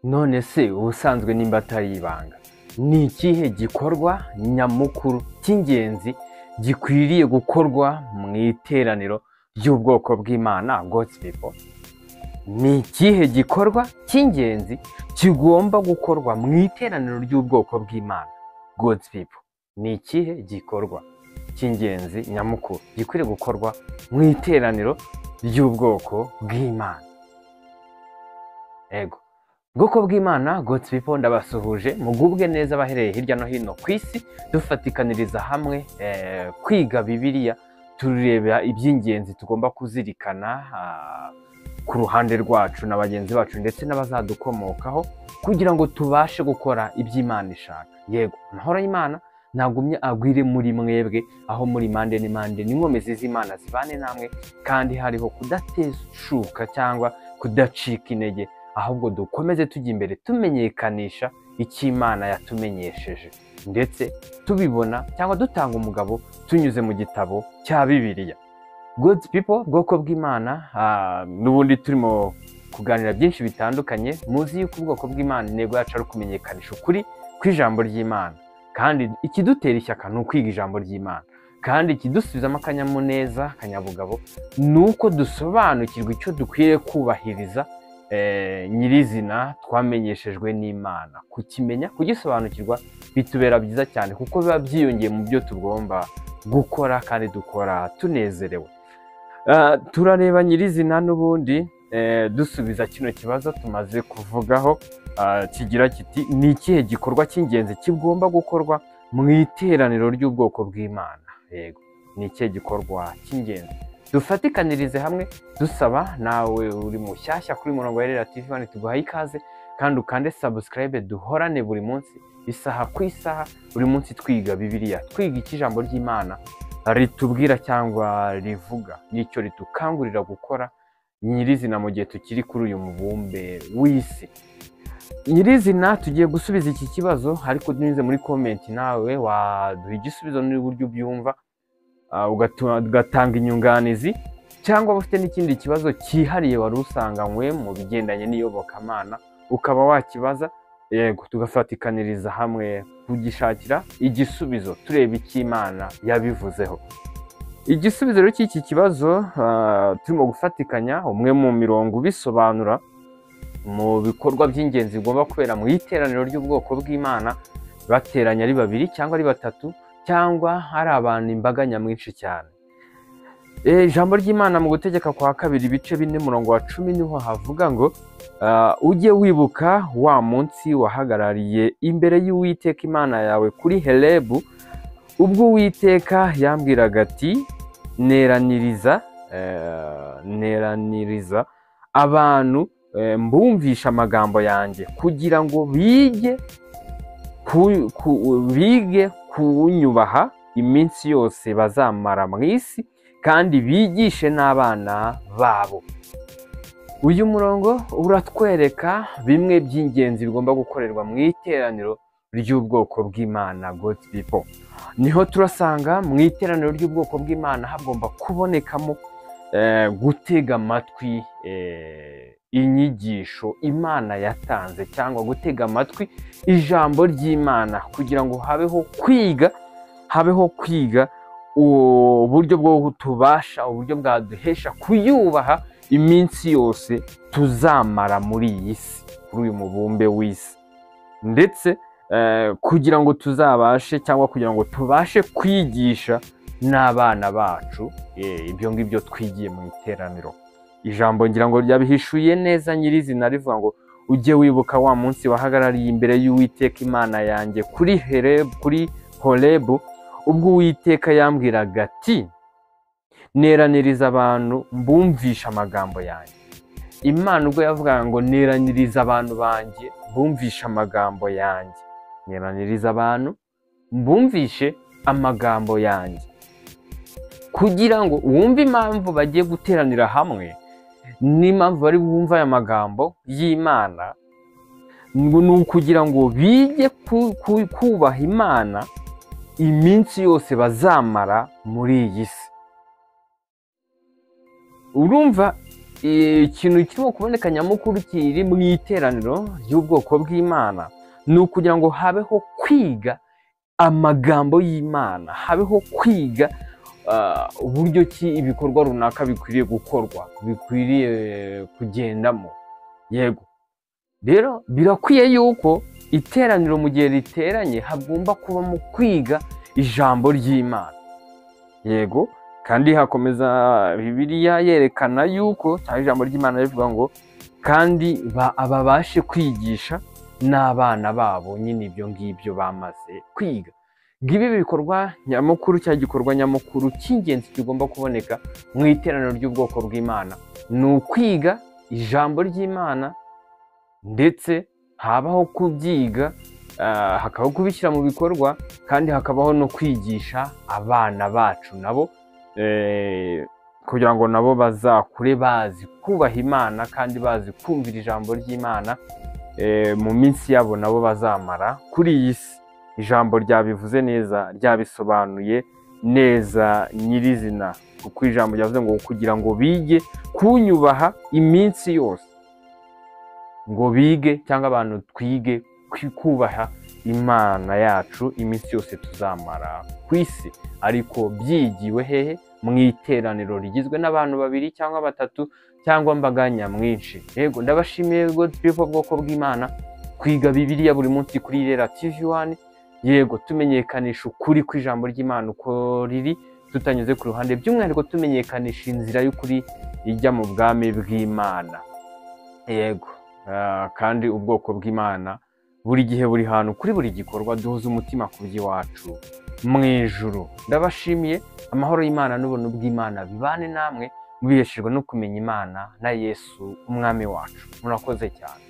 None se ubusanzwe nimba atari ibanga, ni ikihe gikorwa nyamukuru cy'ingenzi gikwiriye gukorwa mu iteraniro ry'ubwoko bw'Imana, God's people? Ni ikihe gikorwa cy'ingenzi kigomba gukorwa mu iteraniro ry'ubwoko bw'Imana, God's people? Ni ikihe gikorwa cy'ingenzi nyamukuru gikwiriye gukorwa mu iteraniro ry'ubwoko bw'Imana? Ego, bwoko bw'Imana, God's people, ndabasuhuje, mugubwe neza bahereye hirya no hino ku isi, dufatikaniriza hamwe kwiga Bibiliya, tureba iby'ingenzi tugomba kuzirikana ku ruhande rwacu na bagenzi bacu ndetse n'abazadukomokaho, kugira ngo tubashe gukora iby'Imana ishaka. Yego, amahoro y'Imana ntagumye agwire muri mwebwe aho muri mande n'impande, n'inkomezi z'Imana zibane namwe, kandi hariho kudateshuka cyangwa kudacika intege, ahubwo dukomeze tujya imbere tumenyekanisha icyo Imana yatumenyesheje, ndetse tubibona cyangwa dutanga umugabo tunyuze mu gitabo cya Bibiliya. God's people, bwoko bw'Imana, n'ubundi turimo kuganira byinshi bitandukanye. Muzi yuko ubwoko bw'Imana intego yacu ari ukumenyekanisha ukuri kw'ijambo ry'Imana, kandi ikidutera ishyaka ni ukwiga ijambo ry'Imana, kandi ikidusubizamo akanyamuneza akanyabugabo ni uko dusobanukirwa icyo dukwiye kubahiriza nyirizina twamenyeshejwe n'Imana. Kukimenya, kugisobanukirwa bitubera byiza cyane, kuko biba byiyongeye mu byo tugomba gukora kandi dukora tunezerewe. Turareba nyirizina n'ubundi dusubiza kino kibazo tumaze kuvugaho, kigira kiti: ni ikihe gikorwa cy'ingenzi kigomba gukorwa mu iteraniro ry'ubwoko bw'Imana? Yego, ni ikihe gikorwa cy'ingenzi? Dufatikanirize hamwe, dusaba nawe uri mushyashya kuri murongo wa TV One, tuguhaye ikaze, kandi ukande subscribe, duhorane buri munsi, isaha ku isaha, buri munsi twiga Bibiliya, twiga icyo ijambo ry'Imana ritubwira cyangwa rivuga n'icyo ritukangurira gukora nyirizina mu gihe tukiri kuri uyu mubumbe w'isi. Nyirizina tugiye gusubiza iki kibazo, ariko tunyuze muri comment nawe waduha igisubizo n'uburyo ubyumva, ugatanga inyunganizi, cyangwa ufite n'ikindi kibazo cyihariye wari usanganywe mu bigendanye n'iyobokamana ukaba wakibaza. Yego, tugafatikaniriza hamwe kugishakira igisubizo, tureba icyo Imana yabivuzeho. Igisubizo rero cy'iki kibazo turimo gufatikanya, umwe mu mirongo ubisobanura mu bikorwa by'ingenzi bigomba kubera mu iteraniro ry'ubwoko bw'Imana, bateranye ari babiri cyangwa ari batatu cyangwa hari abantu imbaga nyamwinshi cyane. Ijambo ry'Imana mu Gutegeka kwa Kabiri ibice 4 umurongo wa 10 niho havuga ngo: ujye wibuka wa munsi wahagarariye imbere y'Uwiteka Imana yawe kuri Herebu, ubwo Uwiteka yambwiraga ati: neraniriza abantu mbumvisha amagambo yanjye, kugira ngo bige kunyubaha iminsi yose bazamara mu isi, kandi bigishe n'abana babo. Uyu murongo uratwereka bimwe by'ingenzi bigomba gukorerwa mu iteraniro ry'ubwoko bw'Imana, God's people. Niho turasanga mu iteraniro ry'ubwoko bw'Imana hagomba kubonekamo gutega amatwi inyigisho Imana yatanze, cyangwa gutega amatwi ijambo ry'Imana, kugira ngo habeho kwiga uburyo bwo tubasha, uburyo bwaduhesha kuyubaha iminsi yose tuzamara muri iyi si, kuri uyu mubumbe w'isi, ndetse kugira ngo tuzabashe cyangwa kugira ngo tubashe kwigisha n'abana bacu ibyo ngibyo twigiye mu iteraniro. Ijambo ngira ngo ryabihishuye neza nyirizina, rivuga ngo: ujye wibuka wa munsi wahagarariye imbere y'Uwiteka Imana yanjye kuri Horebu, ubwo Uwiteka yambwiraga ati: neraniriza abantu mbumvisha amagambo yanjye. Imana ubwo yavugaga ngo neraniriza abantu banjye mbumvisha amagambo yanjye, neraniriza abantu mbumvishe amagambo yanjye, kugira ngo wumve impamvu bagiye guteranira hamwe n'impamvu bari bumva aya magambo y'Imana, ni ukugira ngo bige kubaha Imana iminsi yose bazamara muri iyi si. Urumva Ikintu kirimo kuboneka nyamukuru kiri mu iteraniro ry'ubwoko bw'Imana ni ukugira ngo habeho kwiga amagambo y'Imana, habeho kwiga uburyo ki ibikorwa runaka bikwiriye gukorwa, bikwiriye kugendamo. Yego, rero birakwiye yuko iteraniro mu gihe riteranye hagomba kubamo kwiga ijambo ry'Imana. Yego, kandi hakomeza Bibiliya yerekana yuko, cyangwa ijambo ry'Imana rivuga ngo kandi babashe kwigisha n'abana babo nyine ibyo ngibyo bamaze kwiga. Ngibi bikorwa nyamukuru cyangwa igikorwa nyamukuru cy'ingenzi kigomba kuboneka mu iteraniro ry'ubwoko bw'Imana ni ukwiga ijambo ry'Imana, ndetse habaho kubyiga, hakabaho kubishyira mu bikorwa, kandi hakabaho no kwigisha abana bacu nabo, kugira ngo nabo bazakure bazi kubaha Imana kandi bazi kumvira ijambo ry'Imana, mu minsi yabo nabo bazamara kuri iyi si. Ijambo ryabivuze neza, ryabisobanuye neza nyirizina, kuko ijambo ryavuze ngo kugira ngo bige kunyubaha iminsi yose, ngo bige cyangwa abantu twige kubaha Imana yacu iminsi yose tuzamara ku isi. Ariko byigiwe hehe? Mu iteraniro rigizwe n'abantu babiri cyangwa batatu cyangwa mbaga nyamwinshi. Yego, ndabashimiye God's people, bwoko bw'Imana, kwiga Bibiliya buri munsi kuri Irera TV 1. Yego, tumenyekanisha ukuri kw'ijambo ry'Imana uko riri, tutanyuze ku ruhande, by'umwihariko tumenyekanisha inzira y'ukuri ijya mu bwami bw'Imana. Yego, kandi ubwoko bw'Imana buri gihe, buri hantu, kuri buri gikorwa duhuza umutima ku by'iwacu mu ijuru. Ndabashimiye, amahoro y'Imana n'ubuntu bw'Imana bibane namwe, mubiheshejwe no kumenya Imana na Yesu umwami wacu. Murakoze cyane.